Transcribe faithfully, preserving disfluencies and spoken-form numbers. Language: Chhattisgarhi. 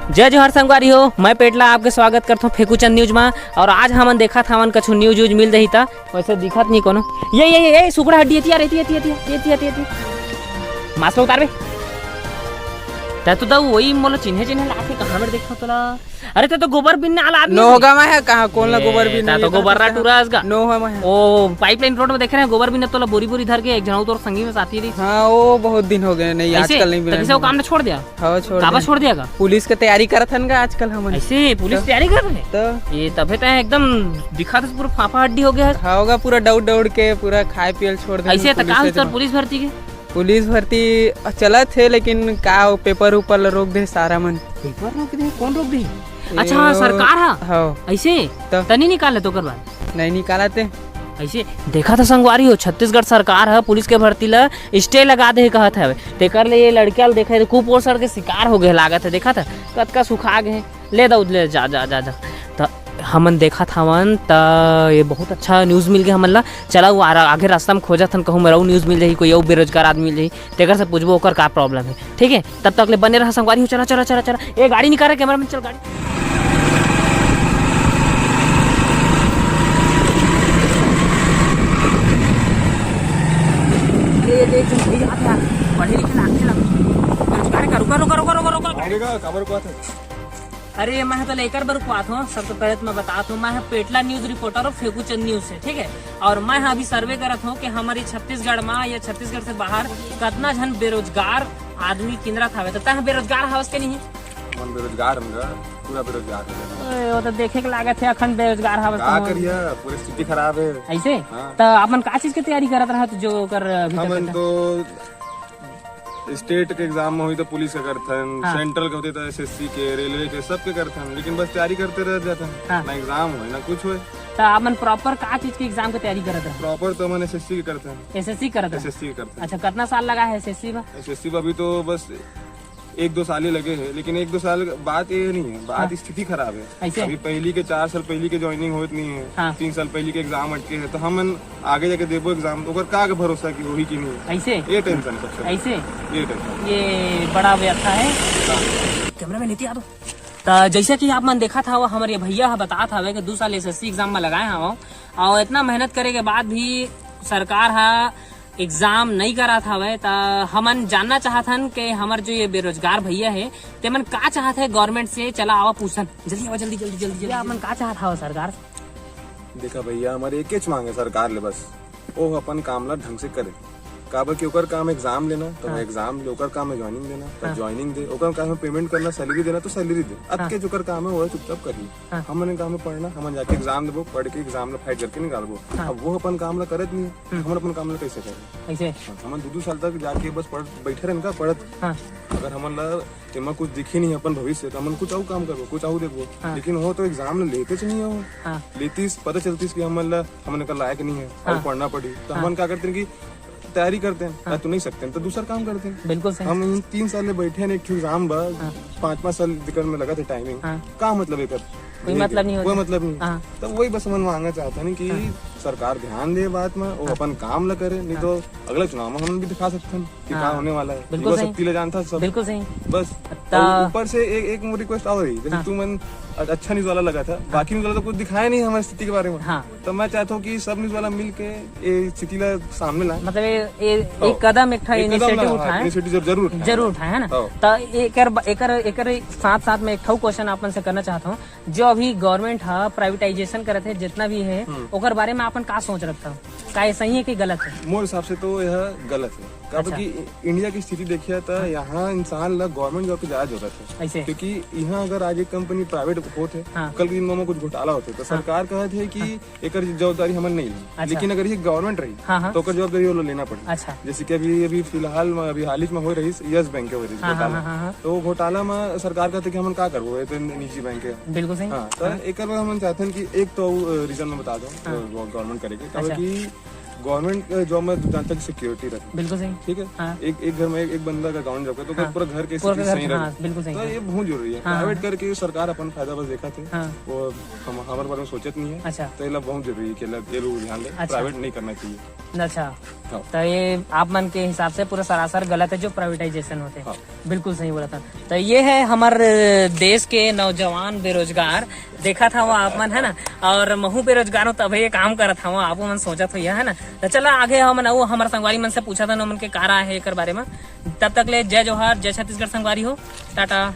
जय जोहार संगवारी हो, मैं पेटला आपके स्वागत करथों फेकुचंद न्यूज मा। और आज हमन देखत हवन कछु न्यूज व्यूज मिल जाही त। वैसे दिखत नहीं कोनो। ये ये ये, ये सुकड़ा हड्डी, एती यार, एती एती एती एती एती एती। मास्क उतार बे। तै तो दऊ वही मोला चिन्हे चिन्हे लागे, कहाँ मेर देखा तोला? अरे तै तो गोबर बिनने वाला आदमी नो है। होगा मैं है कहाँ, कौन ला ए, गोबर बिनने तै तो वाला गोबर्रा है? टूरा असगा। नो है मैं है। ओ पाइपलाइन रोड में देखे रहे गोबर बिनने तोला बोरी बोरी धर के एक झन तोर संगी में साथी रही। हाँ, वो बहुत दिन हो गए, नहीं, ऐसे? आजकल नहीं तो बिना कैसे वो नहीं। काम ने छोड़ दिया? हाँ, छोड़ काबर दिया। छोड़ दिया का? पुलिस के तैयारी करत हन गा आजकल हमन। ऐसे पुलिस तो? तैयारी करत हे? तो? ये तभे तै एकदम दिखा तो पूरा फाफा हड्डी हो गया है। हाँ, होगा पूरा दौड़ दौड़ के पूरा खाए पियल छोड़ दे। ऐसे तो पुलिस का के होता जमा। पुलिस भर्ती के? पुलिस भर्ती चलत हे, लेकिन का वो पेपर ऊपर ला रोक दे सारा मन। पेपर रोक दे? कौन रोक दे? अच्छा, हाँ, यो, सरकार हा? हाँ। ऐसे? तो? तनी निकाल ले तो कर बाद। नहीं निकालते। ऐसे देखा था संगवारी हो, छत्तीसगढ़ सरकार ह पुलिस के भर्ती ला स्टे लगा दे कहत हवे, तेकर ले ये लड़किया ल देखा कुपोषण के शिकार हो गए लागत है। देखा था कतका सुखा गए, ले दऊ ले जा जा जा जा। त हमन देखत हवन त ये बहुत अच्छा न्यूज मिल गया हमन ला। चला वो आरा-, आगे रास्ता में खोजत हन, कहूँ मेरा न्यूज मिल जाही, कोई अउ बेरोजगार आदमी मिल जाही, तेकर से पूछबो ओकर का प्रॉब्लम है। ठीक है, तब तक ले बने रहा संगवारी हो। चला चला चला चला, ए गाड़ी निकाल रहा, कैमरा मैन चल गाड़ी। अरे ये देख, तुम सही जात यार, पढ़े लिखे लागथे ला। बेरोजगार का, रुका रुका रुका रुका रुका। आएगा, काबर को आथे? अरे मैं तो लेकर बर कुआत हूँ, सबसे पहले तो मैं बतात हूँ, मैं पेटला न्यूज रिपोर्टर हूँ फेकुचंद न्यूज से, ठीक है। और मैं अभी सर्वे करत हूँ कि हमारी छत्तीसगढ़ में या छत्तीसगढ़ से बाहर कितना झन बेरोजगार आदमी किंदरत हवे। तो तह बेरोजगार हवस के नहीं? मन बेरोजगार हूँ, पूरा बेरोजगार हूँ। ओए, वो तो देखे के लागत है अखन बेरोजगार हवस का तो। करिया, पूरी स्थिति खराब है। ऐसे? हाँ। तो अपन का चीज के तैयारी करत रहा तो जो कर अभी तक हमन करता? तो स्टेट के एग्जाम में होई तो पुलिस के करथन, हाँ। सेंट्रल के होते तो एसएससी के, रेलवे के, सबके करथन, लेकिन बस तैयारी करते रह जाथन। हाँ। ना एग्जाम होए ना कुछ होए। तो आपन प्रॉपर का चीज के एग्जाम के तैयारी करत रहे? प्रॉपर तो हमन एसएससी के करथन। एसएससी करत रहे? एसएससी के करथन। अच्छा, कितना साल लगा है एसएससी में? एसएससी में अभी तो बस एक दो साल ही लगे हैं, लेकिन एक दो साल बात ये नहीं है, बात हाँ। स्थिति खराब है। ऐसे? अभी पहली के चार साल पहली के ज्वाइनिंग होत नहीं है, हाँ। तीन साल पहली के एग्जाम अटके हैं, तो हमन आगे जाके देबो एग्जाम, ओकर का के भरोसा कि होही कि नहीं? ऐसे? ये टेंशन सबसे बड़ा। ऐसे? ये टेंशन। ये बड़ा व्यथा है। हाँ। कैमरा मैन नीति आ तो। त जैसे कि आप मन देखत हव, हमर ये भैया ह बतात हवे कि दू साल एसएससी एग्जाम में लगाए हव, और इतना मेहनत करे के बाद भी सरकार ह एग्जाम नहीं करात हवे। त हमन जानना चाहत हन कि हमर जो ये बेरोजगार भैया है, ते मन का चाहत है गवर्नमेंट से? चला आवा पूछन, जल्दी आवा, जल्दी जल्दी जल्दी जल्दी। आप मन का चाहत हव सरकार से? देखा भैया, हमारे एकेच मांग है सरकार ले बस, वो अपन काम ला ढंग से करे। काबर कि ओकर काम एग्जाम लेना, तो हाँ। एग्जाम ले, ओकर काम है ज्वाइनिंग देना, तो हाँ। ज्वाइनिंग दे, ओकर काम है पेमेंट करना, सैलरी देना, तो सैलरी दे। हाँ। अतके जो ओकर काम है, वो चुपचाप करी। हाँ। हमन काम है पढ़ना, हमन जाके एग्जाम देबो, पढ़ के एग्जाम ला फाइट करके निकालबो। हाँ। अब वो अपन काम ला करत नहीं है, हम्म। हमन अपन काम ला कैसे करें? ऐसे? हाँ, हमन दू दू साल तक जाके बस पढ़, बैठे रहन का पढ़त। हाँ। अगर हमन ला एमा कुछ दिखे नहीं अपन भविष्य, तो हमन कुछ अउ काम करबो, कुछ अउ देखबो। हाँ। लेकिन वो तो एग्जाम ला लेते च नहीं हो। हाँ। लेतीस, पता चलतीस कि हमन ला, हमन एकर लायक नहीं है, हाँ। और पढ़ना पड़ी, तो हाँ। हमन का करते हैं कि तैयारी करते हैं, हाँ। या तो नहीं सकते हैं, तो दूसरा काम करते हैं। बिल्कुल सही। हम इन तीन साल में बैठे हैं, एक ठो एग्जाम बा, हाँ। पाँच पाँच साल दिक्कत में लगा थे टाइमिंग। हाँ। का मतलब एकर? कोई ये मतलब नहीं कोई होता। मतलब नहीं। हाँ। तो वही बस हमन मांगना चाहता नहीं कि हाँ। सरकार ध्यान दे बात में, वो हाँ। अपन काम ला करे, नहीं हाँ। तो अगला चुनाव में हमन भी दिखा सकते हैं कि हाँ। का होने वाला है। बिल्कुल युवा सही। शक्ति ले जानता सब। बिल्कुल सही। बस। त- और ऊपर से एक, एक रिक्वेस्ट और रही, जैसे हाँ। तू मन अच्छा न्यूज वाला लगा था, हाँ। बाकी न्यूज वाला तो कुछ दिखाया नहीं हमारी स्थिति के बारे में। हाँ। तो मैं चाहता हूँ कि सब न्यूज वाला मिल के ये स्थिति ला सामने लाए। मतलब ये, ये हाँ। एक कदम, एक ठा एक कदम इनिशिएटिव ना, हाँ, उठाए। इनिशिएटिव जरूर, जरूर उठाए। जरूर उठाए, है ना? हाँ। तो एकर, एकर, एकर साथ साथ में एक ठा क्वेश्चन आपन से करना चाहता हूँ, जो अभी गवर्नमेंट ह प्राइवेटाइजेशन करत है जितना भी है, हम्म। ओकर बारे में आपन का सोच रखता हूँ, का ये सही है कि गलत है? मोर हिसाब से तो यह गलत है। काबर अच्छा। कि इंडिया की स्थिति देखिए तो हाँ। यहाँ इंसान ला गवर्नमेंट जॉब की ज्यादा जरूरत है। ऐसे? क्योंकि यहाँ अगर आज एक कंपनी प्राइवेट होत है, हाँ। कल के दिन में कुछ घोटाला होते, तो हाँ। सरकार कहत है कि हाँ। एकर जवाबदारी हमन नहीं लें। अच्छा। लेकिन अगर ये गवर्नमेंट रही, हाँ, हाँ। तो ओकर जवाबदारी वो लोग लेना पड़ी। अच्छा। जैसे कि अभी, अभी फिलहाल में, अभी हाल ही में हो रही यस बैंक के हो रही हाँ, हाँ, घोटाला। हाँ, हाँ, हाँ। तो वो घोटाला में सरकार कहते कि हमन का करबो, ये तो निजी बैंक है। बिल्कुल सही। हाँ, तो हाँ। एकर बर हमन चाहते हैं कि एक तो, अ, रीजन में बता दो, हाँ। अ, गवर्नमेंट करेके, अच्छा। ताकि गवर्नमेंट, अ, जॉब में जहाँ तक सिक्योरिटी रहे। बिल्कुल सही। ठीक है? हाँ। एक, एक घर में एक, एक बंदा का गवर्नमेंट जॉब करे, तो हाँ। पूरा घर के पूरा सिक्योरिटी घर, सही रहे। हाँ, बिल्कुल सही तो कहा। ये बहुत जरूरी है। हाँ, प्राइवेट हाँ। करके सरकार अपन फायदा बस देखत है। हाँ। वो हम, हमारे बारे में सोचत नहीं है। अच्छा। तो ये ला बहुत जरूरी है कि ये ला, ये लोग ध्यान दे, अच्छा। प्राइवेट नहीं करना चाहिए। अच्छा। हाँ। तो ये आप मन के हिसाब से पूरा सरासर गलत है जो प्राइवेटाइजेशन होथे। हाँ। बिल्कुल सही बोलत हव। तो ये है हमर देश के नौजवान बेरोजगार, देखत हव आप मन, है ना, और महू बेरोजगार हव, तभे ये काम करत हव, आप मन सोचत होइहा, है ना। तो चला आगे हमन अउ हमर संगवारी मन से पूछत हन, ओमन के का राय है एकर बारे में। तब तक ले जय जोहार, जय छत्तीसगढ़ संगवारी हो, टाटा।